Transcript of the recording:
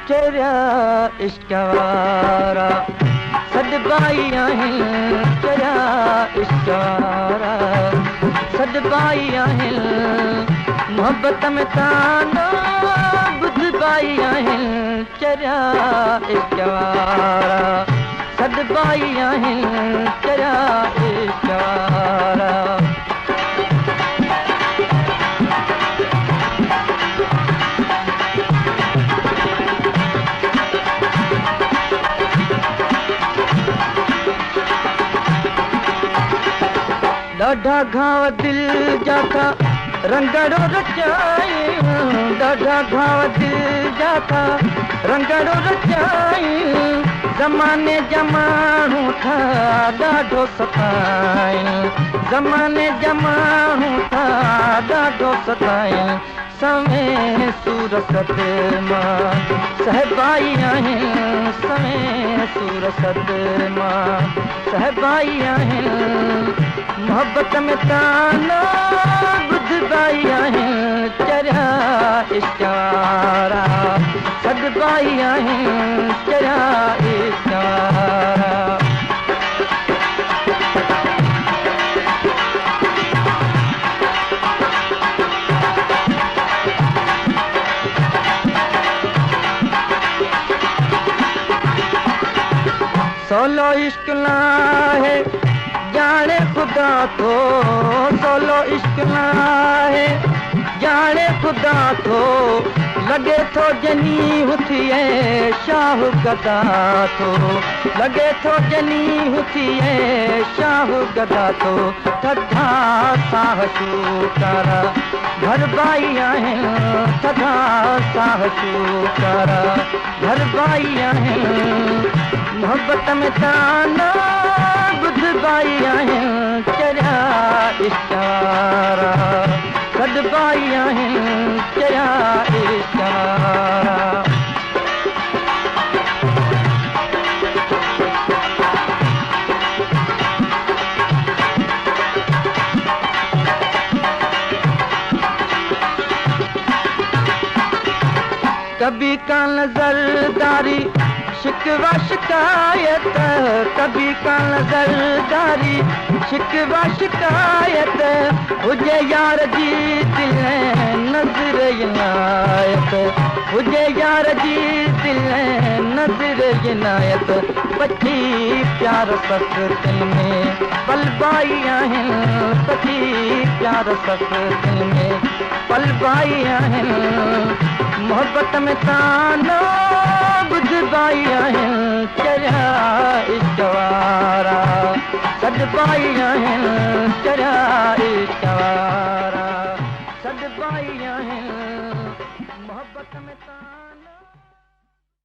چريا عشق وارا سڏبا ئي آهن، چريا عشق وارا سڏبا ئي آهن، محبت ۾ طعنا ٻڌبا ئي آهن، چريا عشق وارا سڏبا ئي آهن، چريا عشق وارا. ڏاڍا گهاء دل جا ٿا رنگڙو رچائين، ڏاڍا گهاء دل جا ٿا رنگڙو رچائين، زماني جا ماڻهو ٿا ڏاڍو ستائين، زماني جا ماڻهو ٿا ڏاڍو ستائين، سوين سور صدما سهبا ئي آهن، سوين سور صدما سهبا ئي آهن، محبت ۾ طعنا ٻڌبا ئي آهن، چريا عشق وارا سڏبا ئي آهن، چريا عشق وارا. سولو عشق ناهي ڄاڻي خدا ٿو، سولو عشق ناهي ڄاڻي خدا ٿو، لڳي ٿو جني هٿئي شاهه گدا ٿو، لڳي ٿو جني هٿئي شاهه گدا ٿو، ٿڌا ساهه شوڪارا ڀربا ئي آهن، ٿڌا ساهه شوڪارا ڀربا ئي آهن، محبت ۾ طعنا ٻڌبا ئي آهن، چريا عشق وارا سڏبا ئي آهن، چريا عشق وارا. ڪبي ڪا نظرداري شڪوا شڪايت، ڪبي ڪا نظرداري شڪوا شڪايت، هجي يار جي دل نظر عنايت، هجي يار جي دل نظر عنايت، پچي پيار سختين ۾ پلبا ئي آهن، پچي پيار سختين ۾ پلبا ئي آهن، محبت ۾ طعنا ٻڌبا ئي آهن، چريا عشق وارا سڏبا ئي آهن، چريا عشق وارا سڏبا ئي آهن، محبت ۾ طعنا.